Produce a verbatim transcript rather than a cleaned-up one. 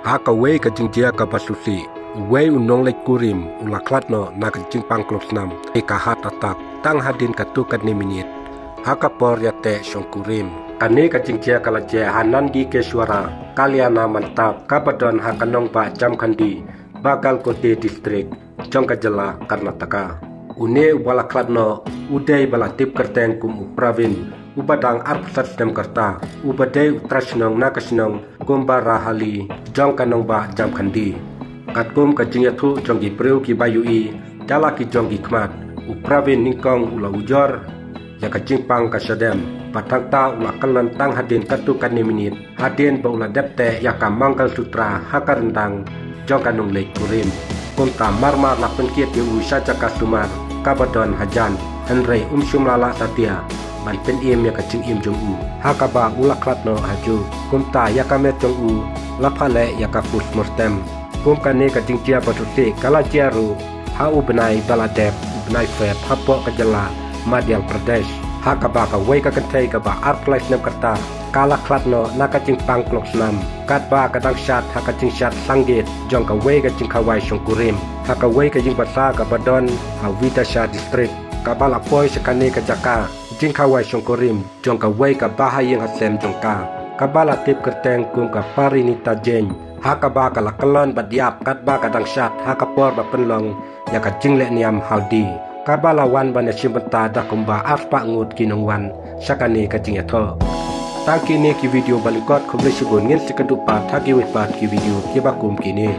Ha kawei ka jingjia kaba sngewsih, uwei u nongleit kurim u la khlad noh na ka jingpang klong snam ïa ka heart attack tang hadien katto katne minit ha ka por ïateh shongkurim. Kane ka jingjia ka la jia ha Nandikeshwara Kalyana Mandap kaba don ha ka nongbah Jamkhandi, Bagalkote District, jong ka jylla Karnataka. Une uba la khlad noh u dei ba la tip kyrteng kum u Pravin, uba dang arphew san snem ka rta, uba dei u trai shnong na ka shnong Kumbarahali jong ka nongbah Jamkhandi. Katkum ka jingïathuh jong ki briew kiba ïohi da la ki jong ki khmat, u Pravin nyngkong u la ujor ïa ka jingpang ka shadem bad hangta u la kyllon tang hadien katto katne minit hadien ba u la dep teh ïa ka Mangalsutra ha ka ryndang jong ka nongleit kurim. Kumta marmar la pynkit ïa u sha jaka sumar kaba don hajan, hynrei um shym la lah satia ban pynim ïa ka jingim jong u ha kaba u la khlad noh ha juh. Kumta ïa ka met jong u la phah leh ïa ka post mortem. Kum kane ka jingjia ba sngewsih ka la jia ruh ha u bnai ba la dep, u bnai Feb, hapoh ka jylla Madhya Pradesh, ha kaba kawei ka kynthei kaba arphew lai snem ka rta ka la khlad noh na ka jingpang klong snam katba ka dang shad ha ka jingshad sangit jong kawei ka jingkhawai shongkurim ha kawei ka ïingbasa kaba don ha Vidisha District, kaba la poi sha kane ka jaka jingkhawai shongkurim jong kawei ka bahaïing hasem jong ka, kaba la tip kyrteng kum ka Parinita Jain, ha kaba ka la kyllon bad ïap katba ka dang shad ha ka por ba pynlong ïa ka jinglehniam haldi, kaba la wan ban ïashim bynta da kumba arspah ngut ki nongwan sha kane ka jingïathoh. Tang kine ki video ba lyngkot, khublei shibun, ngin sa ïakynduh pat ha kiwei pat ki video kiba kum kine.